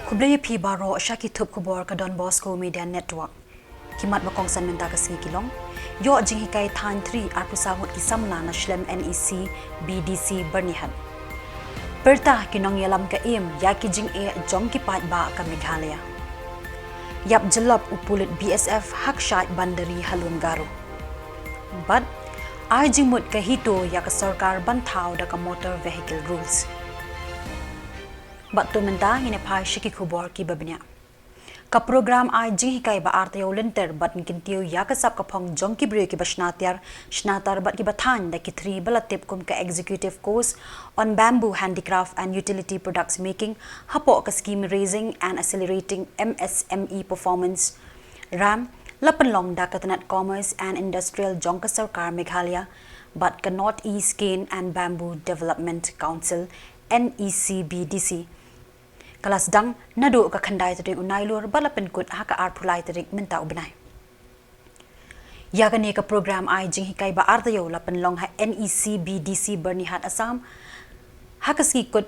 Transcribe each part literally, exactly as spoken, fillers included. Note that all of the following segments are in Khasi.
Khublei ïa phi baroh sha ki thup khubor ka Don Bosco Media Network. Ki mat ba kongsan mynta ka sngi ki long: Ïoh jinghikai thaiñ three arphew saw ngut ki samla na shlem N E C B D C Byrnihat. Pyrta ki nongïalam ka im ïa ki jingeh jong ki paidbah ka Meghalaya. Ïap jyllop u pulit B S F ha kshaid bandari ha Lum Garo. Bad ai jingmut ka HITO ïa ka sorkar ban thaw da ka Motor Vehicle Rules. Bad to mynta ngin ïa phai sha ki khubor kiba bniah. Ka program ai jinghikai ba ar taïew lynter bad kyntiew ïa ka sap ka phong jong ki briew kiba shna tiar shna tar bad kiba thaiñ da ki thri ba la tip kum ka Executive Course on Bamboo Handicraft and Utility Products Making hapoh ka Scheme Raising and Accelerating M S M E Performance, RAM, la pynlong da ka tnat Commerce and Industrial jong ka sorkar Meghalaya bad ka North East Cane and Bamboo Development Council, N E C B D C. Ka la sdang naduh ka khyndai tarik u Nailur bad la pynkut ha ka arphew lai tarik mynta u bnai. Ïa kane ka program ai jinghikai ba ar taïew la pynlong ha N E C B D C Byrnihat, Assam. Ha ka sngi kut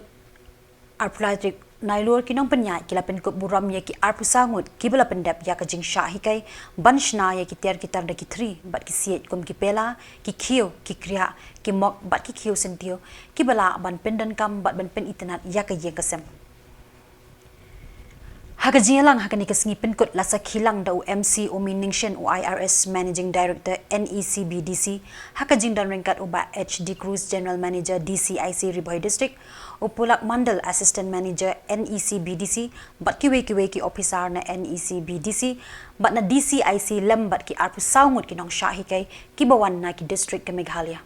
arphew lai tarik Nailur, ki nongpynïaid ki la pynkup burom ïa ki arphew saw ngut kiba la pyndep ïa ka jingshah hikai ban shna ïa ki tiar ki tar da ki thri bad ki siej kum ki pela, ki khiew, ki kriah, ki mok bad ki khiew syntiew, kiba lah ban pyndonkam bad ban pynitynnad ïa ka ïing ka sem. Ha ka jingïalang ha kane ka sngi pynkut, la sakhi lang da u M C Omi Ningshen, u I R S Managing Director, N E C B D C, ha ka jingdon ryngkat u Bah H D Cruz, General Manager, D C I C Ri Bhoi District, u Pulak Mandal, Assistant Manager, N E C B D C, bad kiwei kiwei ki ophisar na N E C B D C bad na D C I C lem bad ki arphew saw ngut ki nongshah hikai kiba wan na ki district ka Meghalaya.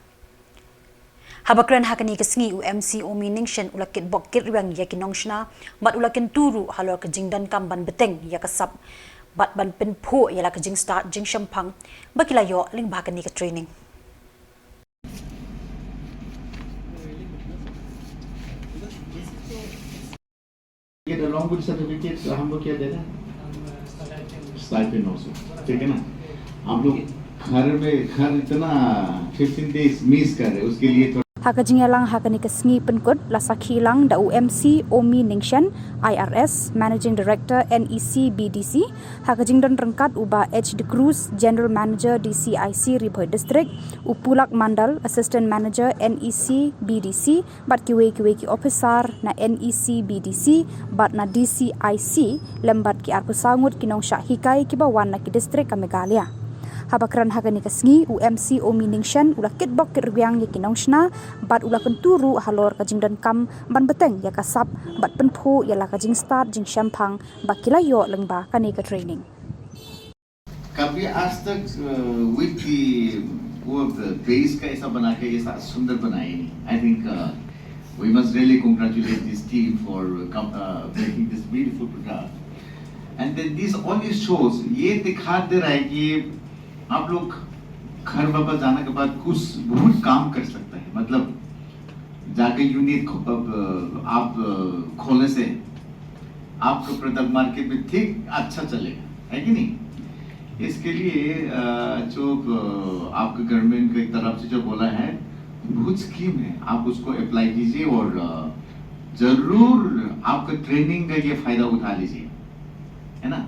Haba kren ha kane ka sngi, u M C Omi Ningshen u la kitbok kitrwiang ïa ki nongshna bad u la kyntu ruh halor ka jingdonkam ban bteng ïa ka sap bad ban pynphuh ïa la ka jingstad jingshemphang ba ki la ïoh lyngba kane ka training. ये along with certificate हम लोग क्या दे रहे हैं? Stipend also, ठीक है ना? आप लोग घर में, घर इतना fifteen days miss कर रहे हैं, उसके लिए थोड़ा Ha ka jingïalang ha kane ka sngi pynkut, la sakhi lang da u M C Omi Ningshen, I R S Managing Director, N E C B D C, ha ka jingdon ryngkat u Bah H D Cruz, General Manager, D C I C Ri Bhoi District, u Pulak Mandal, Assistant Manager, N E C B D C, bad kiwei kiwei ki ophisar na N E C B D C bad na D C I C lem bad ki arphew saw ngut ki nongshah hikai kiba wan na ki district ka Meghalaya. Haba kren ha kane ka sngi, u M C Omi Ningshen u la kitbok kitrwiang ïa ki nongshna bad u la kyntu ruh halor ka jingdonkam ban bteng ïa ka sap bad pynphuh ïa la ka jingstad jingshemphang ba ki la ïoh lyngba kane ka training. कभी आज तक विद दी वो बेस का ऐसा बना के ऐसा सुंदर बनाया ही नहीं. I think we must really congratulate this team for making this beautiful product. And then this only shows, ये दिखा दे रहा है कि आप लोग घर वापस जाने के बाद कुछ बहुत काम कर सकता है, मतलब जाके यूनिट आप खोलने से आपका प्रोडक्ट मार्केट में ठीक अच्छा चलेगा, है कि नहीं? इसके लिए अ, जो अ, आपके गवर्नमेंट की तरफ से जो बोला है, बहुत स्कीम है, आप उसको अप्लाई कीजिए और अ, जरूर आपका ट्रेनिंग का ये फायदा उठा लीजिए, है ना?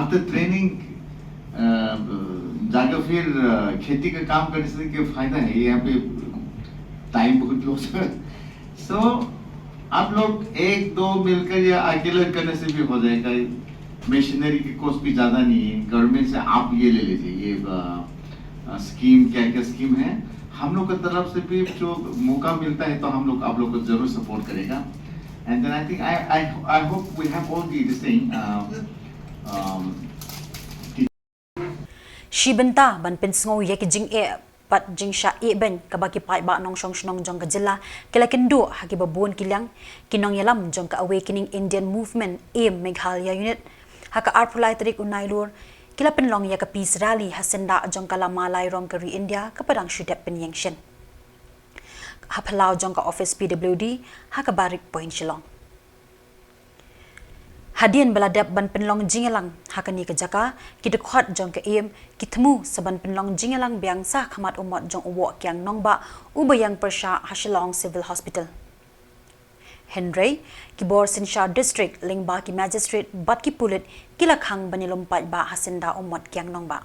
आफ्टर ट्रेनिंग जाकर फिर अ, खेती का काम करने से क्या फायदा है? यहाँ पे टाइम बहुत लॉस है. सो आप लोग एक दो मिलकर या अकेले करने से भी हो जाएगा. मशीनरी की कॉस्ट भी ज्यादा नहीं है, गवर्नमेंट से आप ये ले लीजिए, ये अ, अ, स्कीम, क्या क्या स्कीम है, हम लोग की तरफ से भी जो मौका मिलता है तो हम लोग आप लोग को जरूर सपोर्ट करेगा. And then I think I I I hope we have all the this thing. Um, um, Shi bynta ban pynsngew ïa ki jingeh bad jingshah ïehbeiñ kaba ki paidbah nongshong shnong jong ka jylla ki la kynduh ha kiba bun ki liang, ki nongïalam jong ka Awakening Indian Movement, AIM, Meghalaya Unit, ha ka arphew lai tarik u Nailur, ki la pynlong ïa ka Peace Rally ha syndah jong ka lama lai rong ka ri India kaba dang shu dep pynïeng shen. Ha phyllaw jong ka office P W D ha ka Barrack Point Shillong. Hadien ba la dep ban pynlong jingïalang ha kane ka jaka, ki dkhot jong ka AIM ki thmu sa ban pynlong jingïalang biang sa ha khmat u mot jong u Woh Kiang Nangbah uba ïeng pyrshah ha Shillong Civil Hospital. Hynrei ki bor synshar district lyngba ki magistrate bad ki pulit ki la khang ban ïalum paidbah ha syndah u mot kiang nongbah.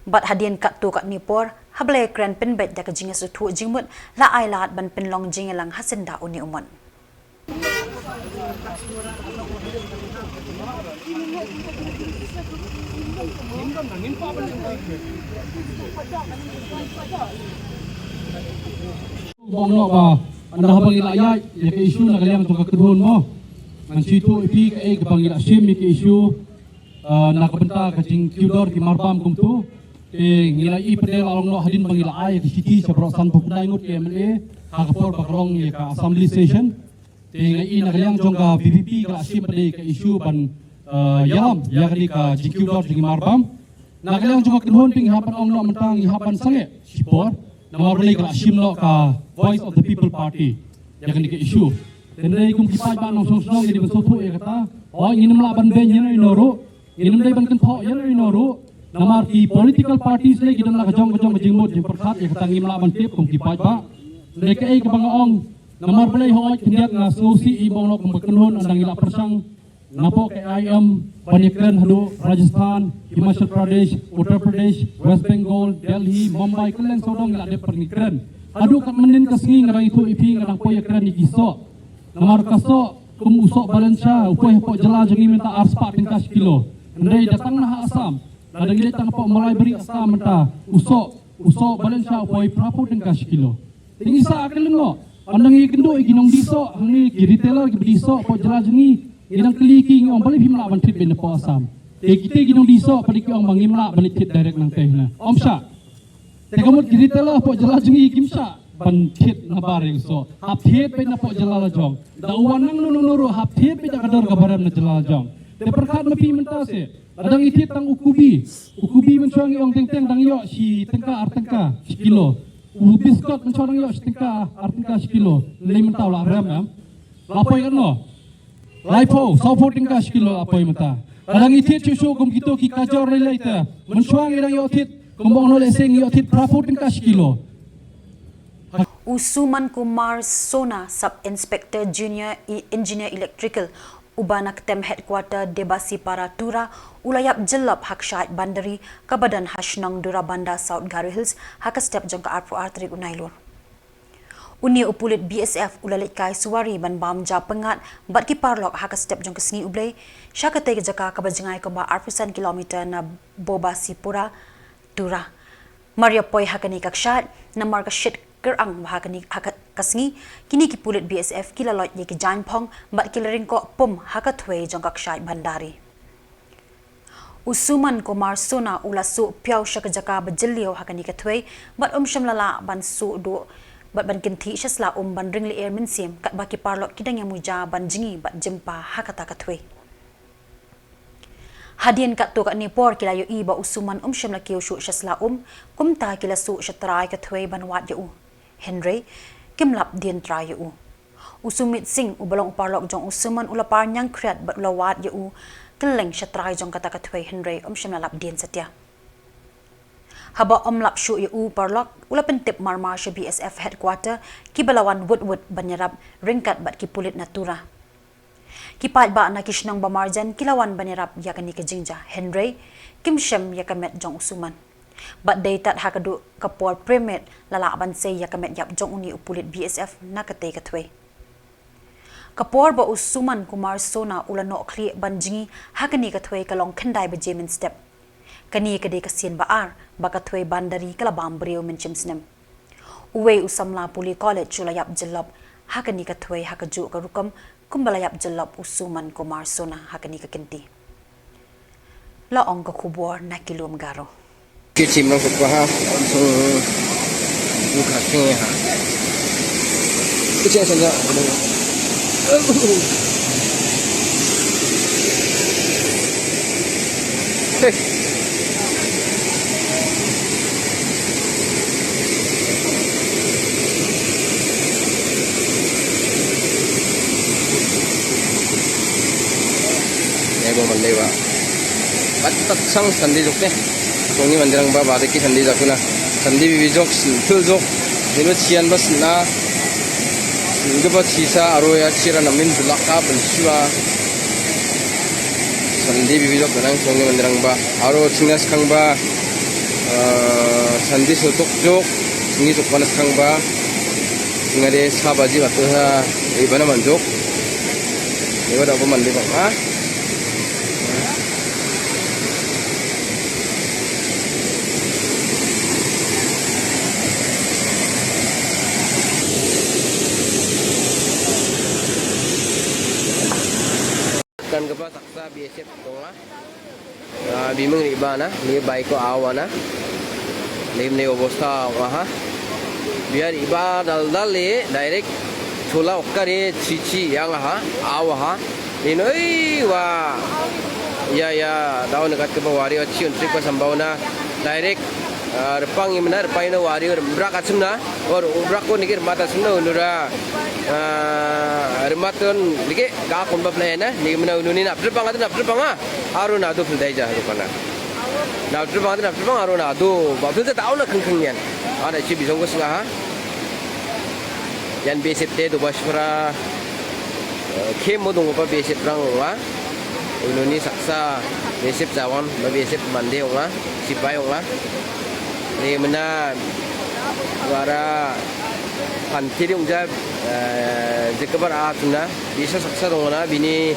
Bad hadien katto katne por, haba la ïakren pynbeit da ka jingïasngewthuh jingmut, la ailad ban pynlong jingïalang ha syndah une u mot. Bong noh ba, ynda haba ngi la ïaid ïa ka issue na ka liang jong ka kynhun mo, ngan shu ïathuh ïa phi kaei kaba ngi la shim ïa ka issue, ah, na ka bynta ka jingkiew dor ki marbam kumto. Te ngi la ïohi pat de la long noh hadien ba ngi la ai ïa ka shithi sha baroh sanphew khyndai ngut ki M L A ha ka por ba ka long ïa ka assembly session. Te nga ïohi na ka liang jong ka V P P ka la shim pat de ka issue ban, eh, ïalam ïa kane ka jingkiew dor jong ki marbam. Na ka liang jong ka kynhun te ngi hap ban ong noh mynta ngi hap ban sangeh shipor. Namar balei ka la shim noh ka Voice of the People Party ïa kane ka issue. Te hynrei kum ki paidbah nongshong shnong ngi dei ban sngewthuh ïa kata. Hooid ngin ym lah ban beiñ ïano ïano ruh. Ngin ym dei ban kynthoh ïano ïano ruh. Namar ki political parties lei ki don la ka jong ka jong ka jingmut jingpyrkhat, ïa kata ngim lah ban tip kum ki paidbah. Hynrei kaei kaba nga ong, namar balei hooid khyndiat nga sngewsih ïa i bong noh kum ka kynhun ynda ngi la pyrshang napoh ka I I M ban ïakren haduh Rajasthan, Himachal Pradesh, Uttar Pradesh, West Bengal, Delhi, Mumbai, kylleng sawdong ngi la dep ban ïakren. Haduh kat mynnin ka sngi nga dang ïathuh ïa phi nga dang poi ïakren ïa ki soh. Namar ka soh kum u soh Balenshah u poi hapoh jylla jong ngi mynta arspah tyngka shi kilo. Hynrei da tang na ha Assam, lada ngi leit tang hapoh Malaibari Assam mynta u soh, u soh Balenshah u poi phraphew tyngka shi kilo. Te ngi sah kylleng noh. Ynda ngi kynduh ïa ki nongdih soh hangne ki retailer kiba dih soh hapoh jylla jong ngi, ngi dang kylli ki ngi ong balei phim lah ban thied beit napoh Assam. Te kita ki nongdih soh pat ki ong ba ngim lah ban leit thied direct nangtei hynne. Ym shah. Te ka mut ki retailer hapoh jylla jong ngi kim shah ban thied nabar ïa u soh. Hap thied beit napoh jylla la jong. Da u wan nangno nangno ruh hap thied beit da ka dor kaba rem na jylla la jong. Te pyrkhat ma phi mynta seh. Lada ngi thied tang u kubi. U kubi mynshuwa ngi ong teng teng dang ïoh shi tyngka ar tyngka shi kilo. U biskot mynshuwa dang ïoh shi tyngka ar tyngka shi kilo. Lei mynta u la rem em. La poi katno? Laiphew, sawphew tyngka shi kilo la poi mynta. Lada ngi thied shuh shuh kum kito ki kajor lei lei te. Mynshuwa ngi dang ïoh thied kum ba ong noh lehse ngi ïoh thied phraphew tyngka shi kilo. U Suman Kumar Sona, Sub Inspector Junior, E- Engineer Electrical, uba na ktem headquarter Debasipara Tura, u la ïap jyllop ha ka shaid bandari kaba don ha shnong Durabanda, South Garo Hills, ha ka step jong ka arphew ar tarik u Nailur. Une u pulit B S F u la leit kai suwari ban bam ja pyngngad bad ki paralok ha ka step jong ka sngi U Blei, sha katei ka jaka kaba jngai kumba arphew san kilometer na Bobasipara Tura. Mar ïa poi ha kane ka kshaid, namar ka shit kyrang ba ha kane ha ka, ka sngi, kine ki pulit B S F ki la loit ïa ki jaiñphong bad ki la ryngkoh pum ha ka thwei jong ka kshaid bandari. U Suman Kumar Sona u la suh pynïaw sha ka jaka ba jylliew ha kane ka thwei bad um shym la lah ban suh duh bad ban kynthih sha sla um ban ring lyer mynsiem katba ki paralok ki dang ïa muja ban jngi bad jympa ha kata ka thwei. Hadien katto katne por ki la ïohi ba u Suman um shym la kiew shuh sha sla um, kumta ki la suh sha trai ka thwei ban wad ïa u. Hynrei kim lap dien trai ïa u. U Sumit Singh uba long u paralok jong u Suman u la par ñiangkhriat bad u la wad ïa u kylleng sha trai jong kata ka thwei hynrei um shym la lap dien satia. Haba um lap shuh ïa u paralok u la pyntip marmar sha B S F headquarter kiba la wan wut wut ban ïarap ryngkat bad ki pulit na Tura. Ki paidbah na ki shnong ba marjan ki la wan ban ïarap ïa kane ka jingjia hynrei kim shem ïa ka met jong u Suman. Bad dei tad ha kaduh ka por prem met la lah ban sei ïa ka met ïap jong une u pulit B S F na katei ka thwei. Ka por ba u Suman Kumar Sona u la noh khlieh ban jngi ha kane ka thwei ka long khyndai baje mynstep. Kane ka dei ka sien ba ar ba ka thwei bandari ka la bam briew mynshem snem. Uwei u samla pule college u la ïap jyllop ha kane ka thwei ha kajuh ka rukom kumba la ïap jyllop u Suman Kumar Sona ha kane ka kynti. La ong ka khubor na ki lum Garo. Ki chim nang sukwa ha. Sung. Sung ka ke ha. Ki chim sung ja. Hey. Ebo mande ba. Bat tak sang sandi jok ne. Kongi mandirang ba ba de ki sandi jakuna. Sandi bibi jok, sul jok. Nilo chian bas na. Ïa kaba shisha aro ïa shira na min dulak ka ban shiwa. Sande bibi dok nang song ngan rang ba. Aro singna skang ba. Eh, sande sotok jok. Singi sok panas skang ba. Singa de sa baji batu ha. Iba na manjok. Iba da ba mande ba. Ha? Kan kaba saksa B S F tong ah. Ah, bimeng ri ba na, ni bai ko awa na. Ni ni obosta wa ha. Biar iba dal dal le direct chola okkare chichi yang ha, awa ha. Inoi wa. Ya, ya, daun dekat ke bawari wa chiun trik wa sambau na direct. Ah, repang imna, repang ino wari, brak atsum na. Or brak ko nikir mata sum na unura. Ah, rematon dike ka kon ba play na. Ni mena ununi na repang atu na repang ah. Aru na tu fil dai ja ru kana. Na repang atu na repang aru na tu ba fil ta daun na keng keng yan. Ada chi bisong ko singa ha. Yan B S F te do ba shpra. Eh, khem mo dong ba B S F rang wa. Ununi saksa B S F jawan ba B S F mande wa. Sipai wa. Ni mena wara pantiri ong ja, eh, jekabar a tuna. Bisa saksa dong na bini,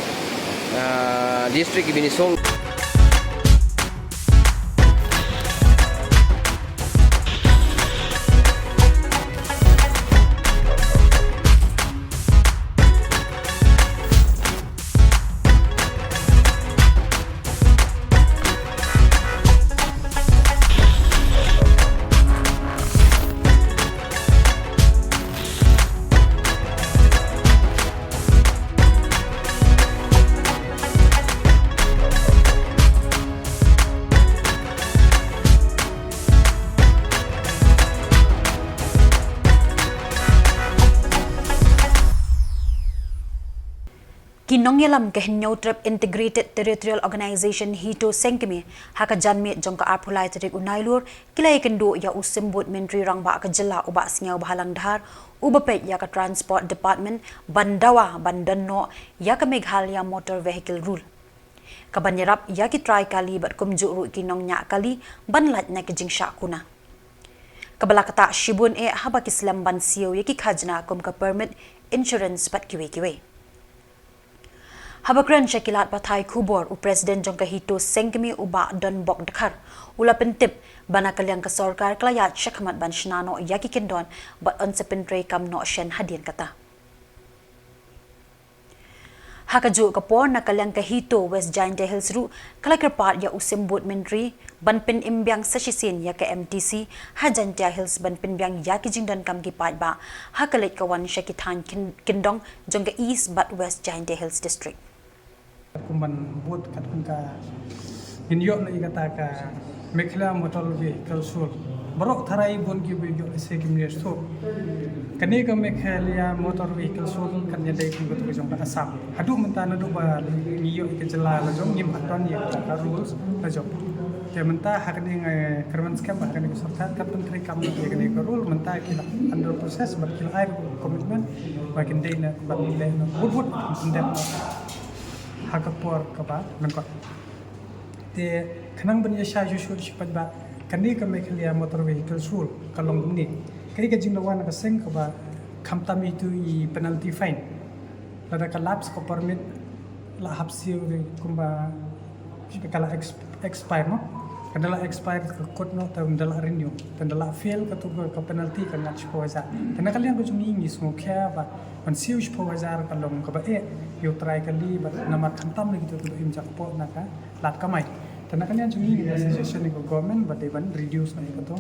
eh, district bini song. Ki nongïalam ka Hynñiewtrep Integrated Territorial Organization HITO Sengkmie ha ka janmiet jong ka arphew lai tarik u Nailur ki la ïakynduh ïa u Symbud Myntri Rangbah ka jylla u Bah Sniawbhalang Dhar uba peit ïa ka Transport Department ban dawa ban don noh ïa ka Meghalaya Motor Vehicle Rule. Kaban ïarap ïa ki trai kali bad kumjuh ruh ki nongñiah kali ban lait na ki jingshah kuna. Kaba la ktah shibun eh haba ki slem ban siew ïa ki khajna kum ka permit, insurance bad kiwei kiwei. Haba kren sha ki lad pathai khubor u President jong ka HITO Sengkmie u Bah Donbok Dkhar u la pyntip ba na ka liang ka sorkar ka la ïaid shakhmat ban shna noh ïa ki kyndon bad yn sa pyntreikam noh shen hadien kata. Ha kajuh ka por na ka liang ka HITO West Jaintia Hills ruh ka la kyrpad ïa u Symbud Myntri ban pynim biang sa shisien ïa ka M T C ha Jaintia Hills ban pynbiang ïa ki jingdonkam ki paidbah ha ka leit ka wan sha ki thaiñ kyn-, kyndong jong ka East bad West Jaintia Hills District. Kum ban bud kat kum ka ngin ïoh na i kata ka Meghalaya Motor Vehicle Rule. Baroh tharai bun ki ba ïoh lehse kim ïoh suk. Kane ka Meghalaya Motor Vehicle Rule kan ïadei kum ka tu ka jong ka Assam. Haduh mynta naduh ba ngi ïoh ka jylla la jong ngim pat don ïa ka rules la jong. Te mynta ha kane nga kyrmen skhem ba ha kane ka sorkar kan pyntreikam ïa kane ka rule mynta ki la under process bad ki la ai commitment ba kin dei na ban leh na bud bud kin dei na ha ka por kaba lyngkot. Te khnang ban ïa shah shuh shuh shi pat ba kane ka Meghalaya Motor Vehicle Rule ka long kumne. Kaei ka jingdawa na ka seng kaba khamtam itu i penalty fine. Lada ka lapse ka permit la hap siew kumba ka la ex-, expire mo. Kan da la expire ka kut noh te ym da la renew. Te da la fail ka tu ka penalty ka ngat shiphew hajar. Te na ka liang ka jong ngi ngi sngewkhia ba ban siew shiphew hajar ka long kaba eh ïa u trai kali bad namar khamtam lagi tu ka im jakpoh na ka lad kamai. Te na ka liang jong ngi ngi suggestion ïa ka government ba dei ban reduce na ïa ka tu.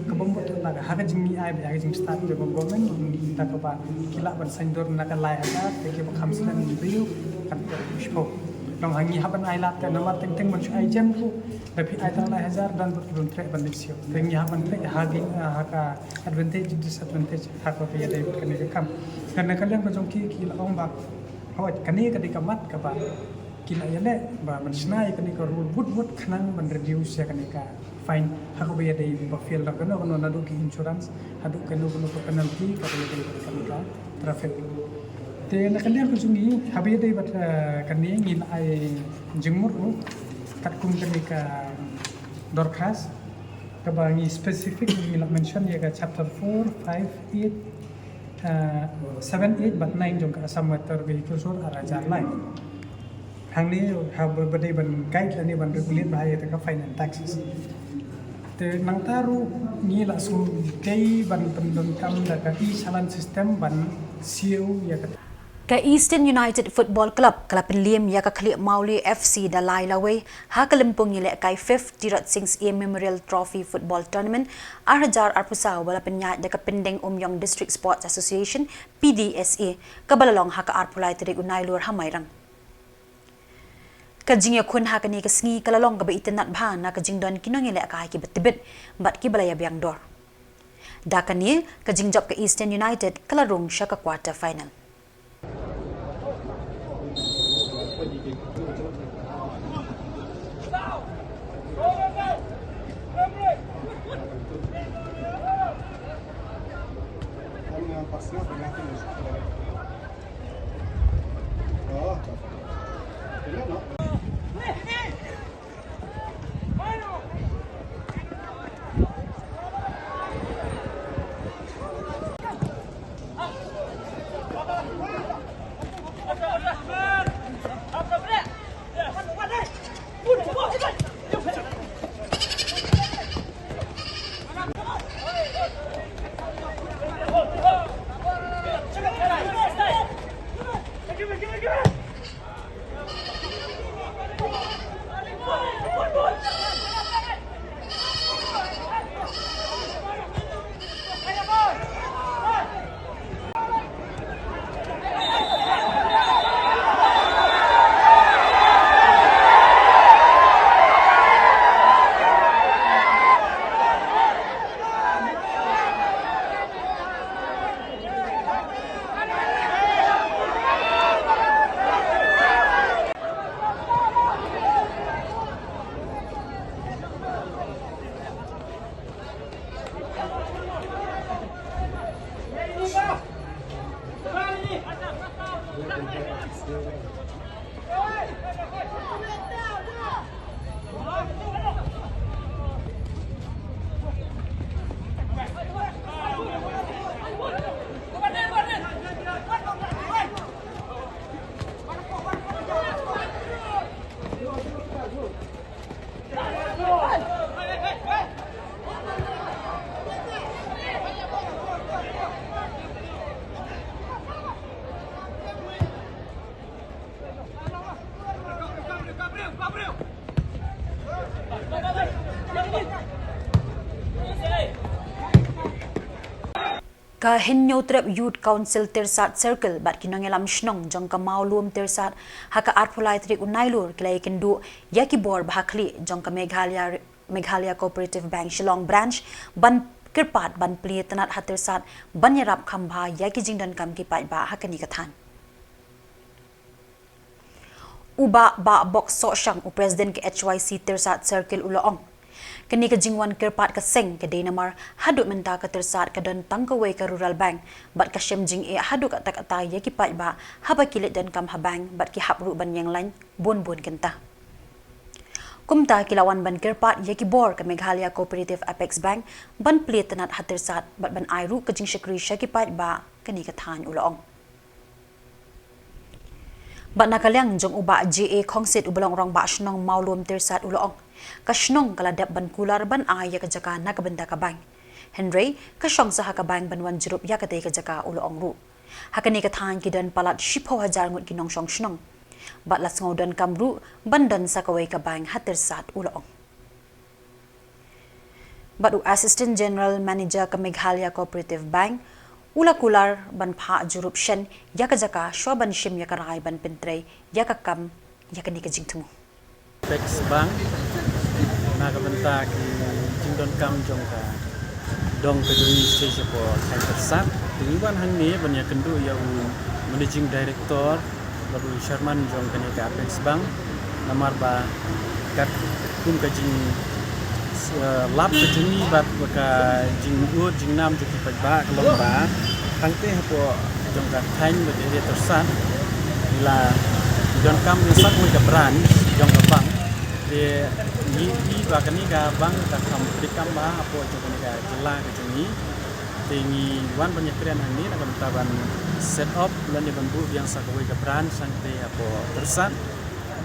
Ka bym bud la ka ha ka jing ngi ai ba ha ka jingstad jong ka government ngi ta kaba ki lah ban saiñdur na ka lai hajar te ki ba kham slem ngi briew kan shiphew. Long ha ngi hap ban ai lad te namar teng teng ban shu ai jem tu. Da phi ai tang lai hajar don bad ki bym treh ban leit siew. Te ngi hap ban peit ha ki, ha ka advantage disadvantage ha ka ba ïadei bad kane ka kam. Te na ka liang ka jong ki ki la ong ba hooid kane ka dei ka mat kaba ki la ïaleh ba ban shna ïa kane ka rule bud bud khnang ban reduce ïa kane ka fine ha ka ba ïadei ba fail da kano kano naduh ki insurance haduh kano kano ka penalty ka ba ïadei bad kane ka traffic. Te na ka liang ka jong ngi, haba ïadei bad, eh, kane ngi la ai jingmut ruh katkum kane ka dorkhas kaba ngi specific ngi la mention ïa ka chapter four, five, eight, eh, seven, eight bad nine jong ka Assam Motor Vehicles Rules ar hajar lai. Hangne haba ba dei ban guide lane ban regulate bha ïa ka fine and taxes. Te nangta ruh ngi la sngewdei ban pyndonkam da ka e-challan system ban siew ïa ka. Ka Eastern United Football Club ka la pynliem ïa ka khlieh Mawlai F C da lai lawei ha ka lympung ïalehkai fifth Tirot Sing Syiem Memorial Trophy Football Tournament ar hajar arphew saw ba la pynïaid da ka Pyndengumiong District Sports Association, P D S A, kaba la long ha ka arphew lai tarik u Nailur ha Mairang. Ka jingïakhun ha kane ka sngi ka la long kaba itynnad bha na ka jingdon ki nongïalehkai kiba tbit bad kiba la ïabiang dor. Da kane ka jingjop ka Eastern United ka la rung sha ka quarter final. Ka Hynñiewtrep Youth Council Tyrsad Circle bad ki nongïalam shnong jong ka Mawlum Tyrsad ha ka arphew lai tarik u Nailur ki la ïakynduh ïa ki bor ba ha khlieh jong ka Meghalaya, Meghalaya Cooperative Bank Shillong Branch ban kyrpad ban plie tnat ha Tyrsad ban ïarap kham bha ïa ki jingdonkam ki paidbah ha kane ka thaiñ. U Bah Bah Bok Sohshang, u President ka H Y C Tyrsad Circle, u la ong, kane ka jingwan kyrpad ka seng ka dei namar haduh mynta ka Tyrsad ka don tang kawei ka Rural Bank bad ka shem jingeh haduh katta katta ïa ki paidbah haba ki leit donkam ha bank bad ki hap ruh ban ïeng lain bun bun kynta. Kumta ki la wan ban kyrpad ïa ki bor ka Meghalaya Cooperative Apex Bank ban plie tnat ha Tyrsad bad ban ai ruh ka jingshakri sha ki paidbah kane ka thaiñ, u la ong. Bad na ka liang jong u Bah J A Khongsit, uba long rangbah shnong Mawlum Tyrsad, u la ong, ka shnong ka la dep ban kular ban ai ïa ka jaka na ka bynta ka bank. Hynrei ka shong sa ha ka bank ban wan jrup ïa katei ka jaka, u la ong ruh. Ha kane ka thaiñ ki don palat shiphew hajar ngut ki nongshong shnong. Bad la sngew donkam ruh ban don sa kawei ka bank ha Tyrsad, u la ong. Bad u Assistant General Manager ka Meghalaya Cooperative Bank u la kular ban phah jrup shen ïa ka jaka shwa ban shim ïa ka rai ban pyntrei ïa ka kam ïa kane ka jingthmu. Apex Bank na ka bynta ki jingdonkam jong ka dong ka jong ngi sha shapoh thaiñ Tyrsad. Te ngi wan hangne ban ïakynduh ïa u Managing Director bad u Chairman jong kane ka Apex Bank, namar ba katkum ka jing, eh, lap ka jong ngi bad ka jingmut jingnam jong ki paidbah ka long ba hangtei hapoh jong ka thaiñ bad area Tyrsad, ngi la donkam ïa sa kawei ka branch jong ka bank. Te ngi i ba kane ka bank ka kham treikam bha hapoh jong kane ka jylla ka jong ngi. Te ngi wan ban ïakren hangne na ka bynta ban set up lane ban buh biang sa kawei ka branch sangte hapoh Tyrsad.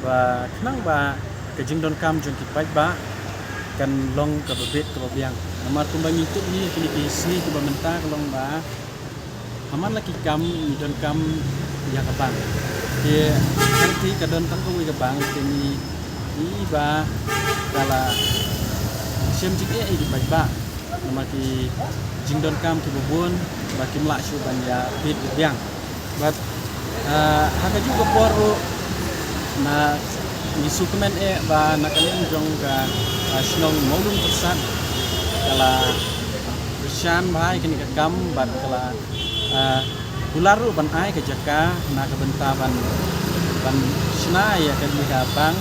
Ba khnang ba ka jingdonkam jong ki paidbah kan long kaba bit kaba biang. Namar kumba ngi tip hi, kine ki sngi kiba mynta ka long ba ha man la ki kam ngi donkam ïa ka bank. Te hangtei ka don tang kawei ka bank, te ngi i ba ka la shem jingeh ïa ki paidbah. Namar ki jingdonkam kiba bun ba kim lah shuh ban ïa bit ïa biang. Bad, ah, ha kajuh ka por ruh, na ngi sngewkmen eh ba na ka liang jong ka, ah, shnong Mawlum Tyrsad ka la kyrshan bha ïa kane ka kam bad ka la, ah, kular ruh ban ai ka jaka na ka bynta ban, ban shna ïa kane ka bank.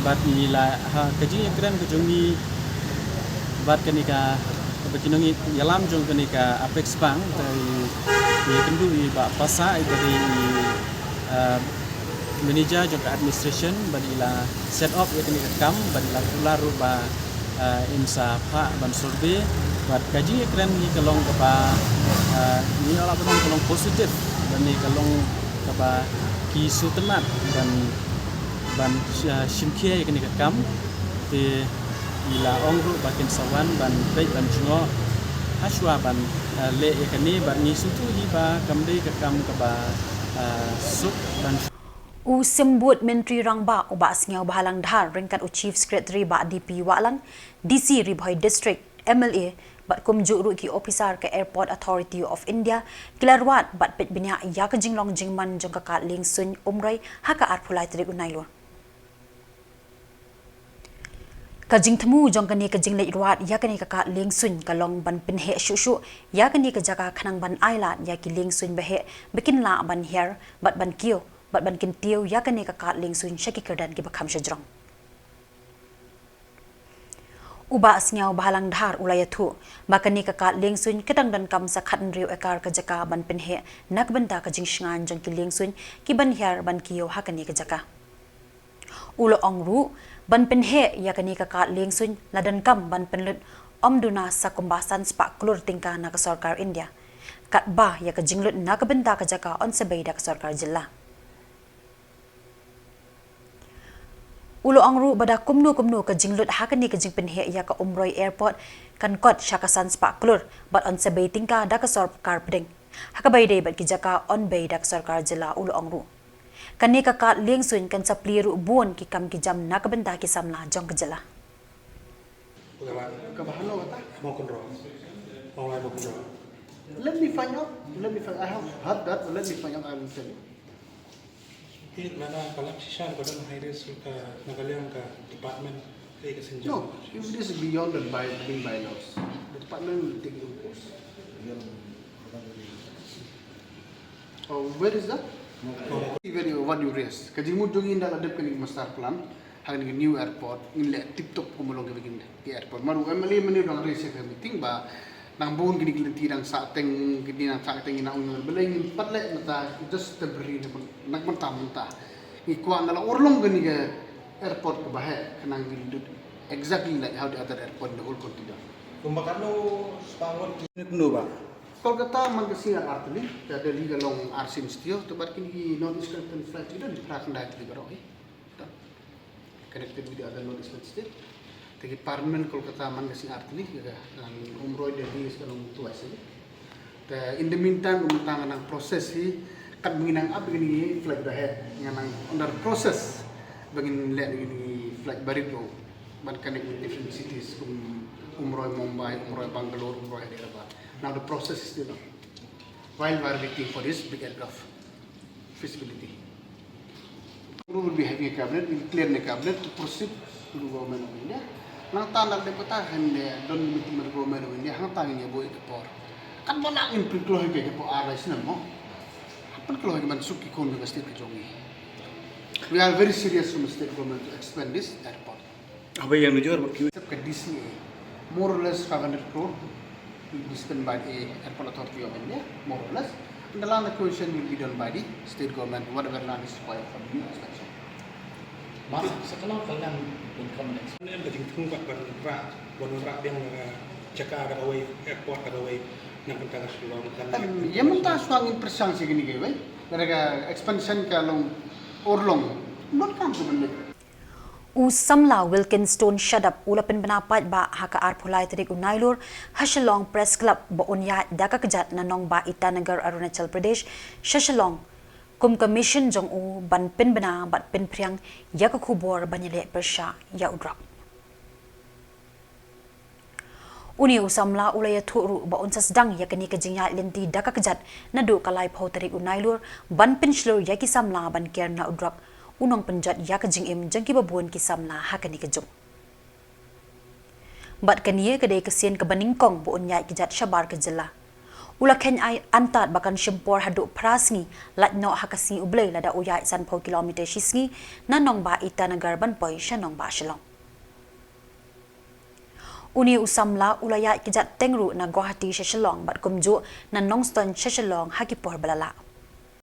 Bad ngi la, ha ka jingïakren ka jong ngi bad kane ka, kaba ki nongïalam jong kane ka Apex Bank, te i, i kynduh i Bah Pasa, i ba dei i, ah, manager jong ka administration, bad i la set up ïa kane ka kam, bad i la kular ruh ba, ah, im sa phah ban survey. Bad ka jingïakren hi ka long kaba, ah, ngi la ban ong ka long positive, bad ne ka long kaba ki sngewtynnat ban, ban, ah, shim khia ïa kane ka kam. Te i la ong ruh ba kin sa wan ban peit ban jngoh hashwa ban, ah, leh ïa kane, bad ngi sngewthuh hi ba kam dei ka kam kaba, ah, suk ban. U Symbud Myntri Rangbah u Bah Sniawbhalang Dhar ryngkat u Chief Secretary Bah D P Wahlang, D C Ri Bhoi District, M L A bad kumjuh ruh ki ophisar ka Airport Authority of India ki la rwad bad peit bniah ïa ka jinglong jingman jong ka kad liengsuiñ Umroi ha ka arphew lai tarik u Nailur. Ka jingthmu jong kane ka jingleit rwad ïa kane ka kad liengsuiñ ka long ban pynheh shuh shuh ïa kane ka jaka khnang ban ailad ïa ki liengsuiñ baheh ba kin lah ban hiar bad ban kiew bad ban kyntiew ïa kane ka kad liengsuiñ sha ki kyrdan kiba kham shajrong. U Bah Sniawbhalang Dhar u la ïathuh ba kane ka kad liengsuiñ ka dang donkam sa khathynriew ekar ka jaka ban pynheh na ka bynta ka jingshngaiñ jong ki liengsuiñ ki ban hiar ban kiew ha kane ka jaka. U la ong ruh, ban pynheh ïa kane ka kad liengsuiñ la donkam ban pynlut ym duna sa kumba san spah klur tyngka na ka sorkar India, katba ïa ka jinglut na ka bynta ka jaka yn sa bei da ka sorkar jylla. U la ong ruh ba da kumno kumno ka jinglut ha kane ka jingpynheh ïa ka Umroi Airport kan kot sha ka san spah klur bad yn sa bei tyngka da ka sorkar pdeng. Ha kaba ïadei bad ki jaka yn bei da ka sorkar jylla, u la ong ruh. Kane ka kad liengsuiñ kan sa plie ruh bun ki kam ki jam na ka bynta ki samla jong ka jylla. Kaba hano kata? Mawkynroh. Mawlai Mawkynroh. Let me find out. Let me find. I have heard that. Let me find out. I will tell you. Ki lada ka lap shisha ka don high risk ka na ka liang ka department ka ka senjata. No, if it is beyond the by, building bylaws, the department will take it, of course. Oh, where is that? Very what you raise. Ka jingmut jong ngi da la dep kane ka master plan, ha kane ka new airport, ngin leh tip top kum long ka begin ki airport. Mar u M L A mane u dang raise ka meeting ba nang bun kine ki lynti dang sah teng, kine dang sah teng ina ung balei ngin pat leh mynta just temporary na ban, na ban tam mynta. Ngi kwah na la urlong kane ka airport kaba heh, khnang ngin lut exactly like how the other airport in the whole country done. Kumba katno spah ngut ki. Kumno ba? Kolkata man ka sngi ar tylli, ka Delhi ka long ar sien stia, te bad kine ki North East Connecting Flight ki don phra khyndai tylli baroh hi. Connected with the other North Eastern state. Te ki permanent Kolkata man ka sngi ar tylli, ka, ka, um, Umroi Delhi ka long twice hi. Te in the meantime, um, tang nang process hi, kat ba ngin nang ap kine ki flight ba heh, ngan nang under process ba ngin leh kine ki flight barit ruh ban connect with different cities, kum Umroi Mumbai, Umroi Bangalore, Umroi Hyderabad. Now the process is still on. While we are waiting for this big aircraft feasibility. We will be having a cabinet, we'll clear the cabinet to proceed to the government of India. Nangta nang dei kata kan dei don meeting with the government of India, hangta ngin ïa buh ïa ka por. Katba lah ngin pynkloi ïa ka por ar lai snem mo. Pynkloi ïa ka ban suk ki khun ka state ka jong ngi. We are very serious from the state government to expand this airport. Haba ïa nujor ba ki Except ka D C A, more or less five hundred crore will be spent by the Airport Authority of India, more or less. Underline the question will be done by the state government, whatever land is required for the new expansion. Mas, sa ka long ka land income tax. Nen ka jingthung bad ban rah, ban rah biang, eh, jaka da kawei, airport da kawei, na bynta ka Shillong kan. Em, ïa mynta shuwa ngin pyrshang shi kine kiwei, lada ka expansion ka long urlong, don kam ka ban leh. U samla Wilkinstone Shadap u la pynbna paidbah ha ka arphew lai tarik u Nailur ha Shillong Press Club ba un ïaid da ka kjat na nongbah Itanagar, Arunachal Pradesh sha Shillong kum ka mission jong u ban pynbna bad pynphriang ïa ka khubor ban ïaleh pyrshah ïa u drok. Une u samla u la ïathuh ruh ba un sa sdang ïa kane ka jingïaid lynti da ka kjat naduh ka laiphew tarik u Nailur ban pynshlur ïa ki samla ban ker na u drok u nongpynjot ïa ka jingim jong kiba bun ki samla ha kane ka juk. Bad kane ka dei ka sien kaba nyngkong ba un ïaid kjat shabar ka jylla. U la kheiñ ai antad ba kan shim por haduh phra sngi, lait noh ha ka sngi U Blei lada u ïaid sanphew kilometer shi sngi na nongbah Itanagar ban poi sha nongbah Shillong. Une u samla u la ïaid kjat teng ruh na Guwahati sha Shillong bad kumjuh na Nongstoiñ sha Shillong ha ki por ba la lah.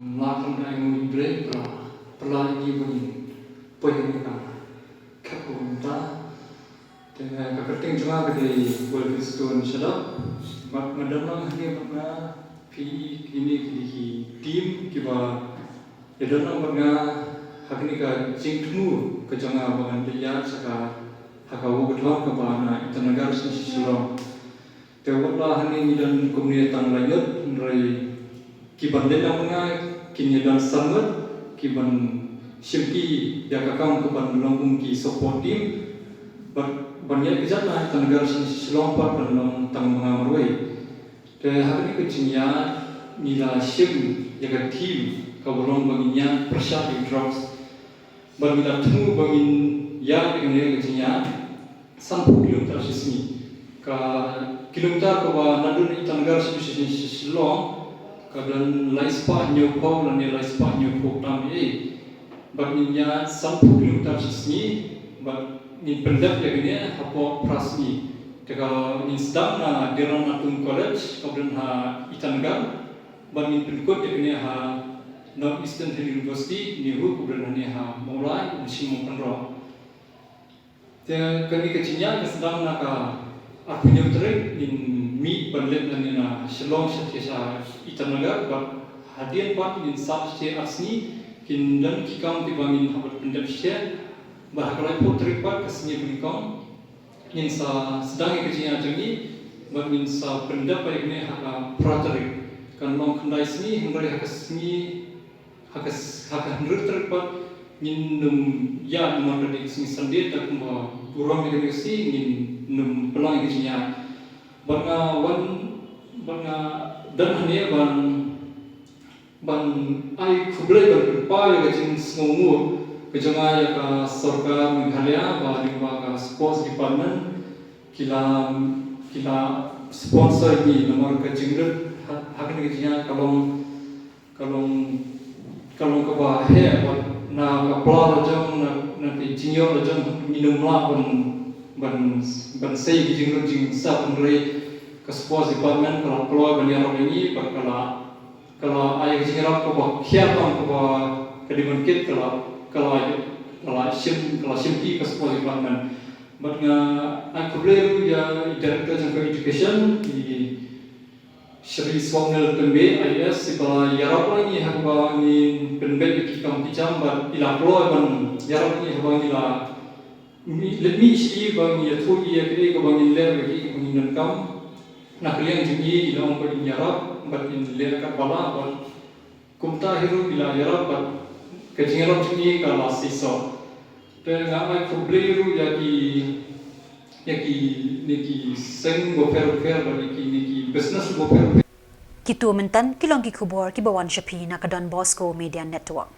Mla kynrai ngi brei pra, pra ngi ba ngin poi ha ngi ka khep ka bynta. Te ka kyrteng jong nga ka dei Wilkinstone Shadap. Bad nga don lang hangne bad nga phi kine ki dei ki team kiba ïa don lang bad nga ha kane ka jingthmu ka jong nga ba ngan leit ïaid sha ka ha ka walkathon kaba na Itanagar sha Shillong. Te wat la hangne ngi don kumne tang lai ngut, hynrei ki ban leit lang bad nga kin ïa don san ngut, ki ban shim ki ïa ka kam ka ban long kum ki support team. Bad ban ïaid kjat na Itanagar sha Shillong pat kan long tang ma nga marwei. Te ha kane ka jingïaid ngi la shim ïa ka theme kaba long ba ngin ïaid pyrshah ïa drugs. Bad ngi la thmu ba ngin ïaid ïa kane ka jingïaid sanphew kilometer shi sngi. Ka kilometer kaba naduh na Itanagar sha Shillong ka don lai spah hynñiewphew lane lai spah hynñiewphew tam ei. Bad ngin ïaid sanphew kilometer shi sngi bad ngin pyndep ïa kane hapoh phra sngi. Te ka ngin sdang na Dera Natung College kaba don ha Itanagar bad ngin pynkut ïa kane ha North Eastern Hill University, NEHU, kaba don hangne ha Mawlai, Mynsiem Mawkynrew. Te kane ka jingïaid ka sdang na ka arphew hynñiew tarik, ngin mih ban leit nangne na Shillong shatei sha Itanagar bad hadien pat ngin sah shatei ar sngi, kin don ki kam kiba ngin hap ban pyndep shatei bad ha ka laiphew tarik pat ka sngi ba nyngkong ngin sa sdang ïa ka jingïaid jong ngi bad ngin sa pyndep ïa kane ha ka phra tarik. Kan long khyndai sngi, hynrei ha ka sngi ha ka, ha ka hynriew tarik pat ngin nym ïaid namar ka dei ka sngi Sunday, te kumba burom ïa kane ka sngi ngin nym pynlong ïa ka jingïaid. Bad nga wan, bad nga don hangne ban, ban ai khublei, ban pynpaw ïa ka jingsngewnguh ka jong nga ïa ka sorkar Meghalaya ba lyngba ka Sports Department ki la, ki la sponsor ïa ngi namar ka jinglut ha, ha kane ka jingïaid ka long ka long, ka long kaba heh bad na ka pla la jong, na, na ki jingïoh la jong ngim lah ban, ban, ban sei ki jinglut jingsep, hynrei ka Sports Department ka la pynlong ban ïarap ïa ngi bad ka la, ka la ai ka jingïarap kaba khia tam kaba ka dei ban kit, ka la, ka la, ka la shim, ka la shim ki ka Sports Department. Bad nga ai khublei ruh ïa i Director jong ka Education, i Shri Swapnil Tymbeh, I A S, iba la ïarap ïa ngi ha kaba ngin pynbeit ïa ki kam ki jam bad i la pynlong ban ïarap ïa ngi haba ngi la mih, leit mih sha i ba ngi ïathuh ïa kaei kaba ngin leh bad kaei kaba ngin donkam. Na ka liang jong i, i la ong ba in ïarap bad in leh katba lah bad kumta hi ruh i la ïarap bad ka jingïarap jong i ka la seisoh. Te nga ai khublei ruh ïa ki, ïa kine ki seng bapher bapher bad ïa kine ki business bapher bapher. Kito mynta ki long ki khubor kiba wan sha phi na ka Don Bosco Media Network.